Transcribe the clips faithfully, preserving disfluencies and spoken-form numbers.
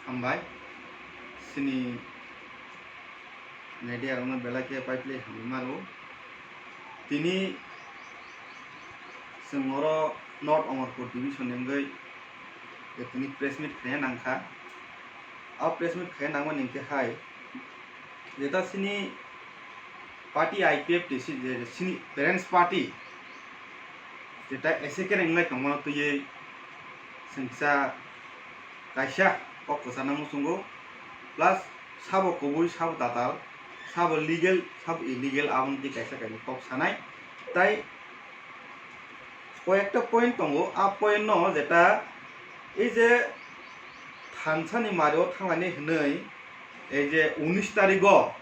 Hambai. Chini media rokno belai khe paiphile hambai maro. Tini chwng oro North Amarpur division ni wngwi tini press meet khaina nangkha. A press meet khaina nangmani hwnkhe hai, jeta chini party I P F T C, je chini parents party, jeta S A K ni wngwi tongmano twiwi chwngsa kaisa kok kwchana muchungo, plus sabo kubui, sabo tatal, sabo legal, sabo illegal, aboni twi kaisa kainwi kok sanai. Tai koyekta point tongo, a point no jeta ei je thansa ni mari o thanglainai hwnwi, ei je unis tarigo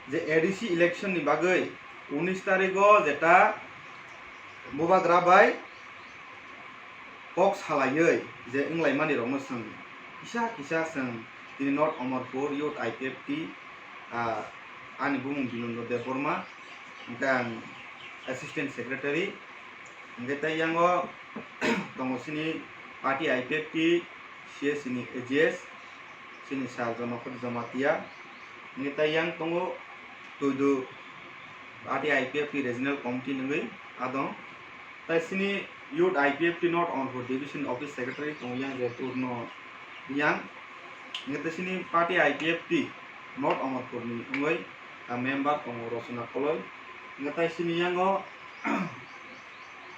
je A D C election ni bagwi unis tarigo jeta bubagra bai kok salaiwi je wnglaimani rokno chwng kisa kisa chwng tini North Amarpur Youth I P F T, ah, ani bumung Binodya Debbarma, hwnkhe ang assistant secretary, hwnkhe tei yango tongo chini party I P F T, C S C ni A G S, chini sir Jonokot Jamatia, hwnkhe tei yang tongo Tuidu party I P F T regional committee ni wngwi adong. Tai chini Youth I P F T North Amarpur Division Office Secretary tongo yang je Purno Yang. Hwnkhe tai chini party I P F T North Amarpur ni wngwi a member tongo Rosona Koloi. Hwnkhe tai chini yango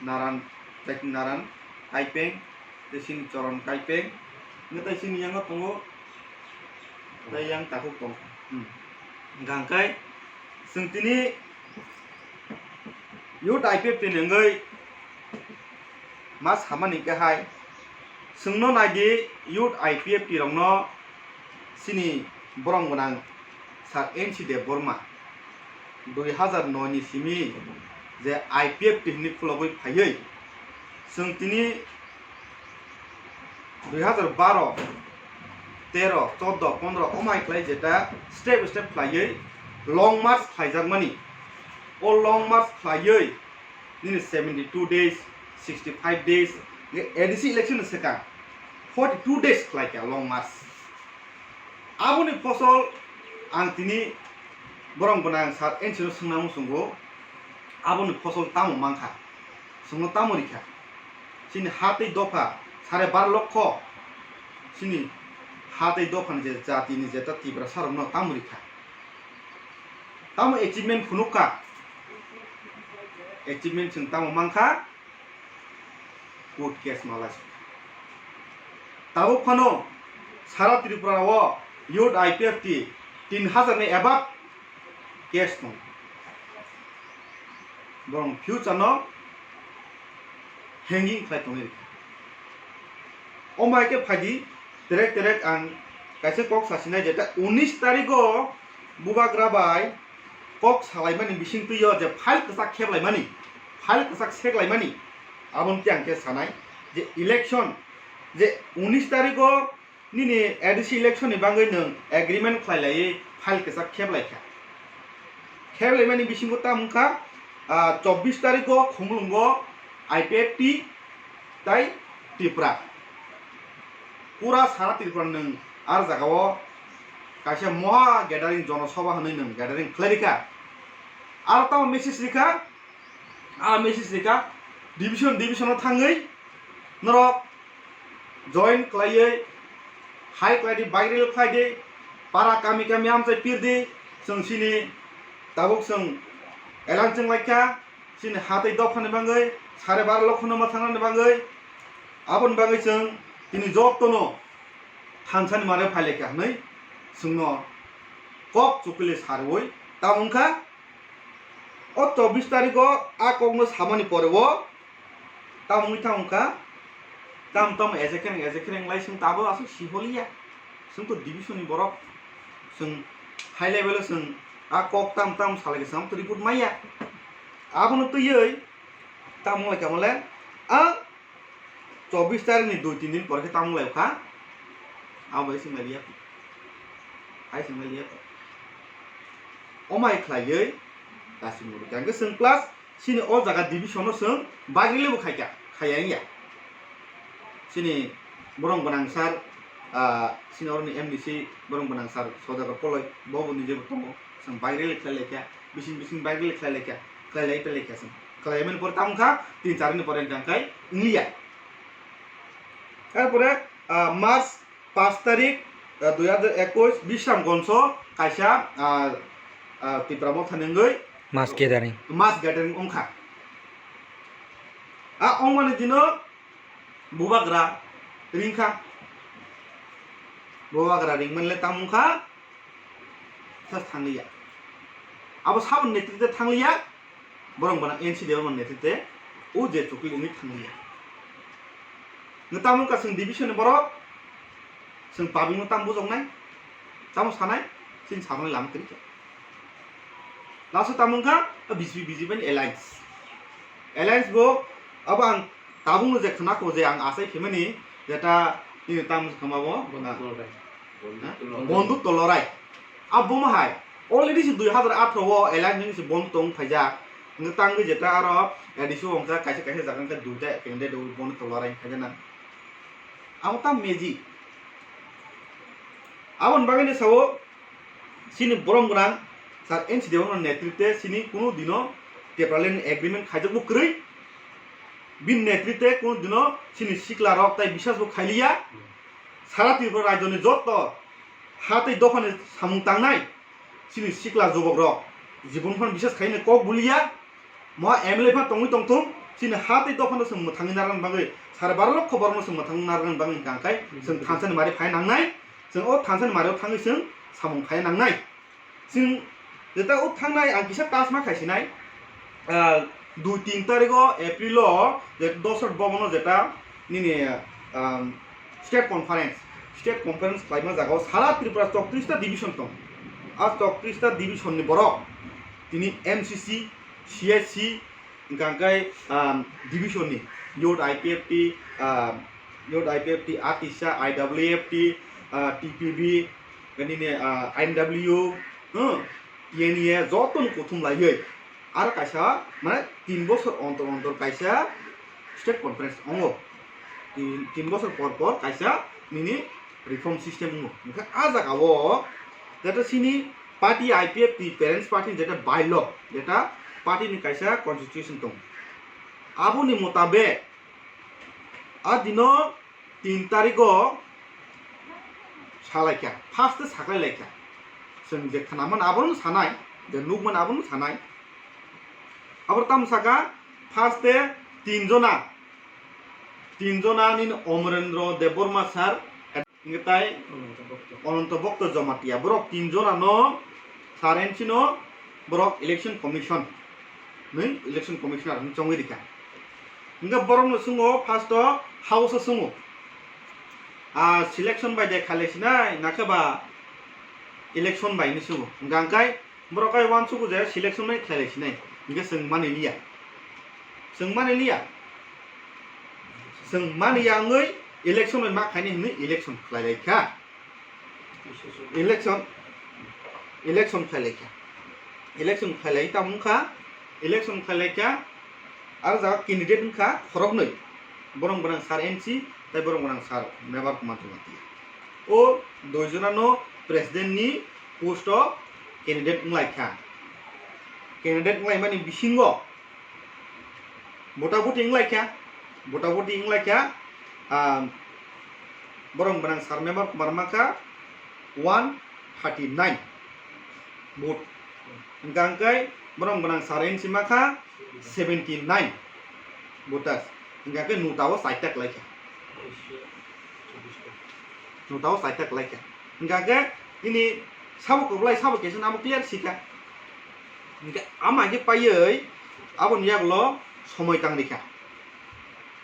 Naran, Naran Kaipeng, tei chini Choron Kaipeng. Hwnkhe tai chini yango tongo, tai yang takhuk tongo. Hmm. Hwnkhe chwng tini Youth I P F T ni wngwi ma samani hwnkhe hai, chwngno naidi Youth I P F T rokno chini borom gwnang Sir N C Debbarma dui hazar noi ni simi je I P F T hinwi khulogwi phaiwi chwng tini dui hazar baro, tero, choddo, pondro omai khlai jeta step step khlaiwi long march khlaijakmani. O long march khlaiwi nini seventy two days, sixty five days, A D C election ni swkang forty two days khlaikha long march. Aboni phosol ang tini borom gwnang Sir N C no swngna muchungo, aboni phosol tamo mankha? Chwngno tamo rikha? Chini ha tei dopha sare bar lokho, chini ha tei dophani je jatini jeta Tiprasa rokno tamo rikha? Tamo achievement phunukha? Achievement chwng tamo mankha? Court case malai. Tabuk phano sara Tripura o Youth I P F T tin hazar ni above case tongo. Borok future no hanging khlai tongwi rikha. Omo hai khe phaidi, terek terek ang kaisa kok sasinai, jeta unis tarigo bubagra bai kok salaimani bisingtwi o je file kwchak kheplaimani, file kwchak seklaimani, aboni tei ang khe sanai je election je unis tarigo nini A D C election ni bagwi nwng agreement khlai laiwi file kwchak kheplai kha. Kheplaimani bisingo tamo wngkha, ah, chobbish tarikgo Khumulwngo I P F T tai Tripura. Pura sara Tripura nwng ar jagao kaisa moha gathering, jonosabha hwnwi nwng gathering khlai rikha. Aro tamo message rikha, a message rikha, division division o thangwi norok join khlaiwi, hai khlai di, viral khlai di, para kami kami amchai pir di, chwng chini tabuk chwng elang chwng laikha, chini ha tei dophani bagwi, sare bar lokhono ma thangnani bagwi, aboni bagwi chwng tini jotono thansani mare phailaikha hwnwi chwngno kok chukuli sarwi tamo wngkha. O chobbish tarikgo a kokno samani pore o tamo wngwi tamo wngkha, tam tam ejek khe nang, ejek khe nang lai chwng tabuk aswk siholiya. Chwng to division ni borok, chwng high level o chwng a kok tam tam salai khe chwng to report maya. Abono twiwi tamo wnglaikha mole a chobbish tarikni dui tin din pore khe tamo wnglaikha, abo bai chwng lai liya. Hai chwng lai liya. Omai khlaiwi dasimung rwkha. Hwnkhe chwng plus chini o jaga division o chwng bagwi lebu khaikha, khaiya wngya. Chini borom gwnang sir ah, sini oroni M D C borong gwnang sir Sodagar Koloi, bo bo nije bo tongo. Chwng bairele khlai laikha, bising bising bairele khlai laikha, khlai lai pele kha chwng. Khlai mani pore tamo kha, tin char ni pore hwnkha khe wngliya. Tarpore, ah, March paanch tarik, ah, dui hajar ekush, Bishramganjo kaisa, ah, ah, Tipra Motha ni wngwi mass gathering, mass gathering wngkha. A wngmani dino bubagra ringkha. Bubagra ringmani le tamo wngkha, just thangliya. Abo saboni netrite thangliya, borok bono N C Debbarma netrite o je chukli wngwi thangliya. Nw tamo wngkha chwng division ni borok, chwng public no tamo bujoknai, tamo sanai, chini samani lama kwrwi kha. Last o tamo wngkha B J P, B J P ni alliance. Alliance bo abo ang tabukno je khna kho je ang achai phimani jeta nini tamo khama bo, Bondu Tolorai. Ha? Bondu Tolorai. Bondu Tolorai. Abo bo hai already se dui hajar atharo o alliance ni se bondu tong phaijak. Ngi tangwi jeta aro A D C o wngkha kaisa kaisa jaga wngkha duita candidate o Bondu Tolorai khaijana. Abo ta magic. Aboni bagwi ni sao chini borom gwnang sir N C Debbarma ni netrite chini kunu dino Tipraland ni agreement khaijak bo kwrwi. Bini netrite kunu dino chini sikla rok tai biswas bo khailiya. Sara Tripura rajyo ni joto ha tei dopha ni samung tangnai chini sikla jubok rok jibon phano biswas khaina kok buliya. Moha M L A pha tongwi tongthung, chini ha tei dophano chwng mwthangwi narwkna bagwi, sare baro lokho borokno chwng mwthangwi narwkna bagwi hwnkha khe chwng thansa ni mari phai nangnai, chwng o thansa ni mari o thangwi chwng samung phai nangnai. Chwng jeta o thangnai ang kisa tasma khaisinai, ah, dui tin tarikh o April o je Dosrat Bhavan o jeta nini, ah, State Conference, State Conference khlaima jagao sara Tripura chowtris ta division tong. A chowtris ta division ni borok tini M C C, C S C, hwnkha khe, um, division ni Youth I P F T, um, Youth I P F T, Atisa, I W F T, uh, T P B, nini, uh, N W, huh, N E A, joto no kuthum laiwi. Aro kaisa, mane, tin bosor ontor ontor kaisa state conference ongo. Tin, tin bosor por por kaisa nini reform system ongo. Hwnkhe a jagao jeta chini party I P F T parents party jeta bylaw, jeta party ni kaisa constitution tongo. Aboni motabek a dino tin tarikh o salaikha, first e saklai laikha. Chwng je khnaman abono sanai, je nukman abono sanai. Aboro tamo saka, first e tin jona, tin jona nini Amarendra Debbarma sir, hwnkhe tai Ananta Bhakta Jamatia. Borok tin jona no sir N C no borok election commission, nwi election commissioner hwnwi chongwi rikha. Hwnkhe borokno swngo, first o house o swngo, ah, selection bai de khalai sinai, nakhe ba election bai hinwi swngo. Hwnkha hwnkhe borok kai uansukgo je selection bai khlai lai sinai, hwnkhe chwng mani liya. Chwng mani liya. Chwng mani ya wngwi election bai ma khaini hinwi election khlai lai kha. Election, election khlai lai kha. Election khlai lai tamo wngkha, election khlai lai kha, aro jaga candidate wngkha khoroknwi, borok gwnang sir N C tei borok gwnang sir Mebar Kumar Jamatia. O dui jona no president ni post o candidate wng lai kha. Candidate wng lai mani bisingo Bota boti wng lai kha, bota boti wng lai kha, ah, borok gwnang sir Mebar Kumar ma kha one thirty nine vote. Hwnkha hwnkhe borok gwnang sir N C ma kha seventy nine voters. Hwnkha hwnkhe nota o chaita kwlai kha. Nota o chaita kwlai kha. Hwnkha khe nini sabo kwplai, sabo kesa, amo clear si kha. Hwnkhe ama khe paiwi aboni yagulo somoi tang rikha.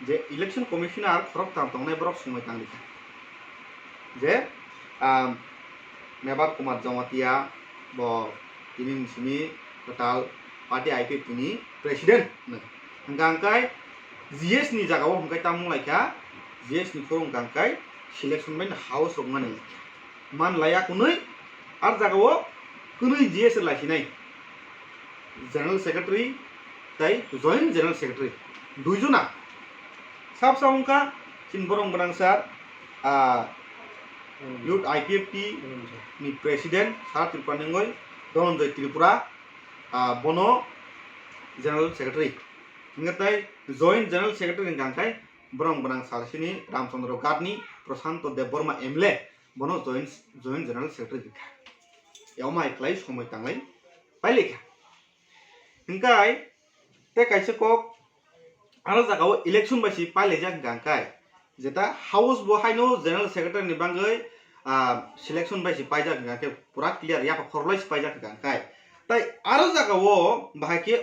Je election commissioner khoroktham tongnai borok somoi tang rikha. Je, ah, Mebar Kumar Jamatia bo tini ni simi kwtal party I P F T ni president hwnwi. Hwnkha hwnkhe G S ni jagao hwnkhe tamo lai kha, G S ni phuru hwnkha hwnkhe selection bai house rok mani lai kha. Man laiya kwnwi, ar jagao kwnwi G S laisinai, General Secretary tei Joint General Secretary dui jona. Sab sab wngkha chini borok gwnang sir, ah, Youth I P F T ni president Sara Tripura ni wngwi Dhananjay Tripura, ah, bono general secretary. Hingkhe tai joint general secretary hwnkha khe borok gwnang salsini Ramchandra Ghat ni Prashanto Debbarma M L A bono joint, joint general secretary rikha. Yao mai khlai somoi tanglai pailai kha. Hingkai tei kaisa kok aro jagao election bai si pailaijak hingka hingkai jeta house bo haino general secretary ni bangwi, ah, selection bai si paijak hingka khe pura clear yapha khorlai si paijak hingka hingkai. Tai aro jagao bahai khe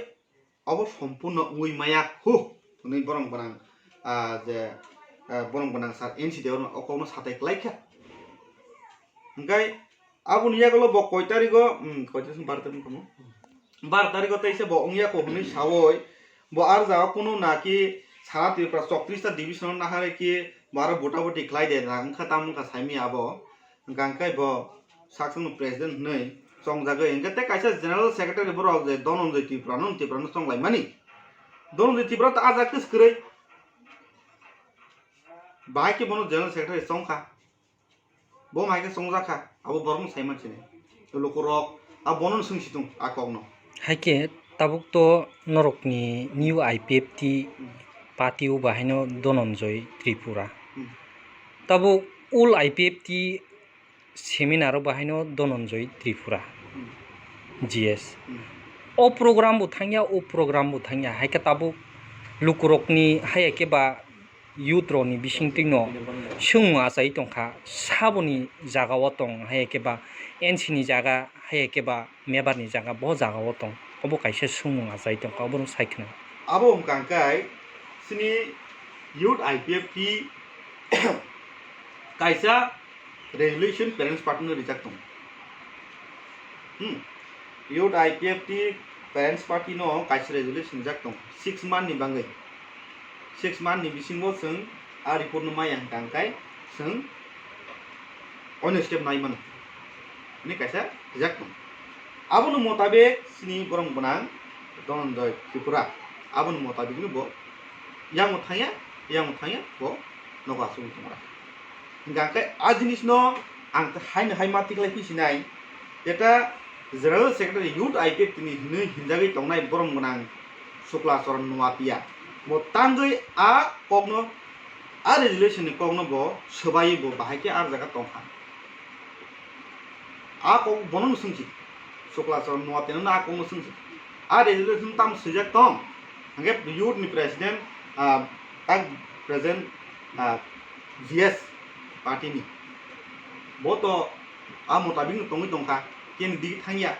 obo sompurno wngwi maya hu hwnwi borok gwnang, ah, je, ah, borok gwnang sir N C Debbarma o kokno satai kwlai kha. Hingkai aboni yagulo bo koi tarigo, hmm, koi tarik, baro tarik wngkha mo? Baro tarigo teisa bo wngya kho hwnwi sawi, bo ar jaga kunu na ki Sara Tripura chowtris ta division o nahare ki bo aro bota boti khlai de na wngkha tamo wngkha saimaya abo. Hingkha hingkai bo sakchangno president hwnwi chongjagwi hingkhe tei kaisa general secretary borok je Dhananjay Tripura no, Tripura no chonglaimani. Dhananjay Tripura ta ah jaga kwswk kwrwi. Bahai khe bono general secretary chongkha. Bo mai khe chongjak kha, abo borokno sai man sini. Lukurok, a bono swng si tung a kokno. Hai khe tabuk to norokni new I P F T Hmm. party o bahaino Dhananjay Tripura. Hmm. Tabuk old I P F T seminar o bahaino Dhananjay Tripura. Hmm. G S. Hmm. O program bo thangya, o program bo thangya. Hai khe tabuk lukurokni hai khe ba youth rokni bisingtwino swngmung achai tongkha, saboni jagao tong, hai khe ba N C ni jaga, hai khe ba mebar ni jaga, bo jagao tong, obo kaisa swngmung achai tongkha, obono sai khna. Abo wngkha hwnkhe chini youth I P F T kaisa resolution parents party no rijak tongo. Hmm. Youth I P F T parents party no kaisa resolution rijak tongo six month ni bagwi. Six month ni bisingo chwng a report no maya hwnkha hwnkhe chwng oino step nai mano. Hwnwi kaisa rijak tongo. Aboni motabik chini borok gwnang Dhananjay Tripura. Aboni motabik no bo yango thangya, yango thangya bo nogo achugwi tongmani. Hingkha khe a jinisno ang haino hai ma tiklai phi sinai, jeta General Secretary Youth I P F T ni hinwi hinjagwi tongnai borom gwnang Sukla Charan Nuatia. Bo tangwi a kokno, a resolution ni kokno bo swbaiwi bo bahai khe a jaga tongkha. A kok bono no swngsi. Sukla Charan Nuatia no a kokno swngsi. A resolution tam swijak tong. Hingke youth ni president, ah, tak president, ah, G S party ni. Bo to a motabik no tongwi tongkha. Kini digi thangya.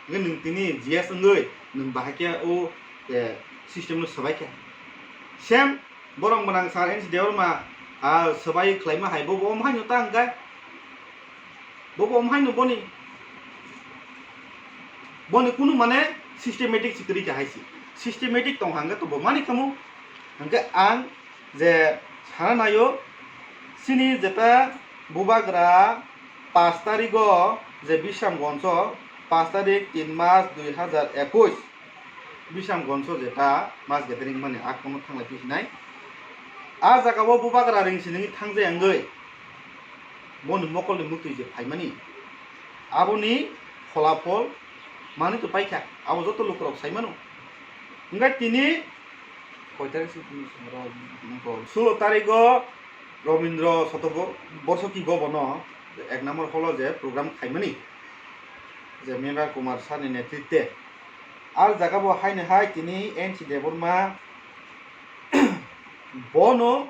Hingke nwng tini G S wngwi nwng bahai khe o, eh, system no swbai khe. Same Borok gwnang sir N C Debbarma, ah, swbai khlaima hai, bo, bo omo haino ta hwnkhe? Bo, bo omo haino boni? Boni kunu mane systematic se kwrwi kha hai se. Systematic tong hangkhe to bo mani khamu. Hwnkhe ang je sana naio, chini jeta bubagra pash tarigo je Bisramganjo, pash tarik tin mas dui hajar ekush, Bisramganjo jeta mass gathering mani a kono thanglai phi sinai. A jaga o bubagra ring siningwi thangjak wngwi boni mokolni muktwi je phaimani, aboni pholapol manwi to paikha, abo joto lukurok sai mano. Hwnkhe tini koi tarik se tini songro sulo tarigo Robindra Soto Bo-, Borsoki Bhobono ek number hall o je program khaimani, je Mebar Kumar sir ni netritwe. Ar jaga bo haino hai tini N C Debbarma bono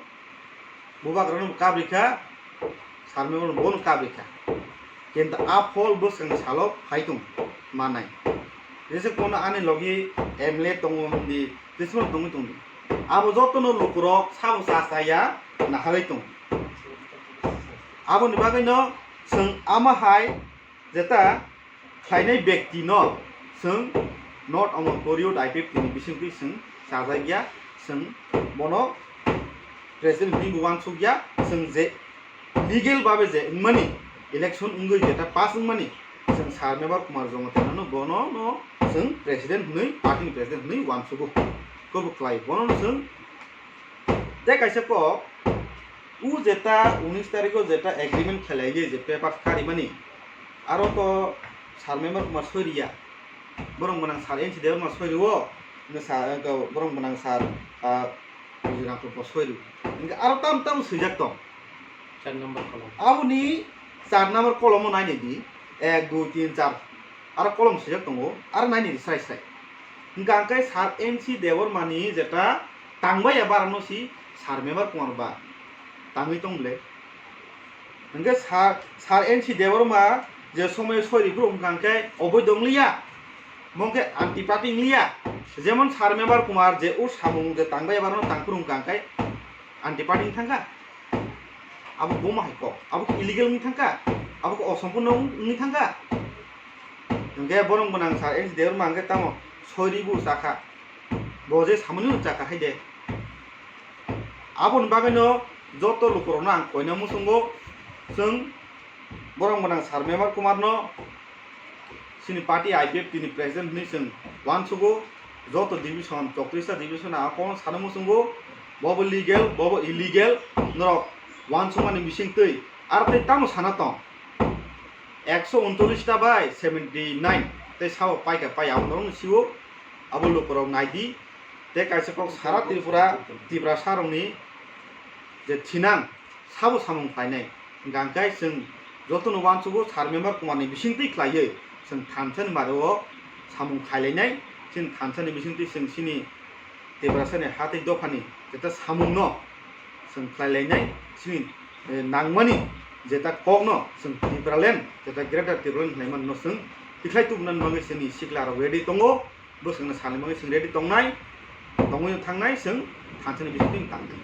bubagrano kabrikha, sir Mebar bono kabrikha. Kintu a phol bwskangni salo phai tong manai. Jesa kono ani logi M L A tongo hindi, jesa kono tongwi tongdi. Abo jotono lukurok sabo cha cha ya naharwi tongo. Aboni bagwino chwng ama hai jeta khlainai bektino chwng not omo period I P F T ni bisingtwi chwng chajakya, chwng bono president hinwi bo uansukya, chwng je legal babe je wngmani, election wngwi jeta pass wngmani, chwng sir Mebar Kumar Jamatia no bono no chwng president hinwi, party ni president hinwi uansugo. Kobo khlai bono no chwng tei kaisa kok O jeta unis tarikh o jeta agreement khlailaidi je paper karimani, aro to sir member Kumar soi riya, borok gwnang sir N C Debbarma soi rio, borok gwnang sir Rangpur bo soi rio, hinkhe aro tam tam swijak tong. Char number kolom. Aboni char number kolomo nainai di, ek, dui, tin, char. Aro kolom swijak tongo, aro nainai di srai srai. Hinkha hinkhe sir N C Debbarma ni jeta tangbai ya bara no si sir member Kumar ba tangwi tong ble. Hinkhe sir, sir N C Debbarma je somoyo soi ri phuru hinkha hinkhe oboido wngliya, mo hinkhe anti party wngliya. Jemon sir member Kumar je o samung je tangbai ya bara no tang phuru hinkha hinkhe anti party wng thangkha. Abo boma hai kok, abo khe illegal wngwi thangkha, abo khe osompurno wngwi thangkha. Hinkhe borok gwnang sir N C Debbarma hinkhe tamo soi ribu chakha, bo je samani no chakha hai de. Aboni bagwino joto lukurokno ang koina muchungo, chwng borok gwnang sir member Kumarno chini party I P F T ni president hwnwi chwng uansugo, joto division, chowtris ta division ang kono sana muchungo, bobo legal, bobo illegal, norok uansukmani bisingtwi aro tei tamo sana tong. Ekso uncholish ta bai seventy nine tei sao paikha pai abo norokno sio, abo lukurok naidi, tei kaisa kok sara Tripura, Tiprasa rokni je thinang sabo samung khlainai. Hinkha hinkhe chwng jotono uansugo sir member Kumarni bisingtwi khlaiwi chwng thansani barao samung khailainai. Chini thansani bisingtwi chwng chini Tiprasani ha tei dophani jeta samungno chwng khlailainai. Chini, eh, nangmani jeta kokno chwng Tipraland, jeta Greater Tipraland hwnwi manno chwng tikhlai tubunani bagwi chini siklarok ready tongo. Bwswkno salni bagwi chwng ready tongnai, tongwi thangnai chwng thansani bisingtwi tangkha.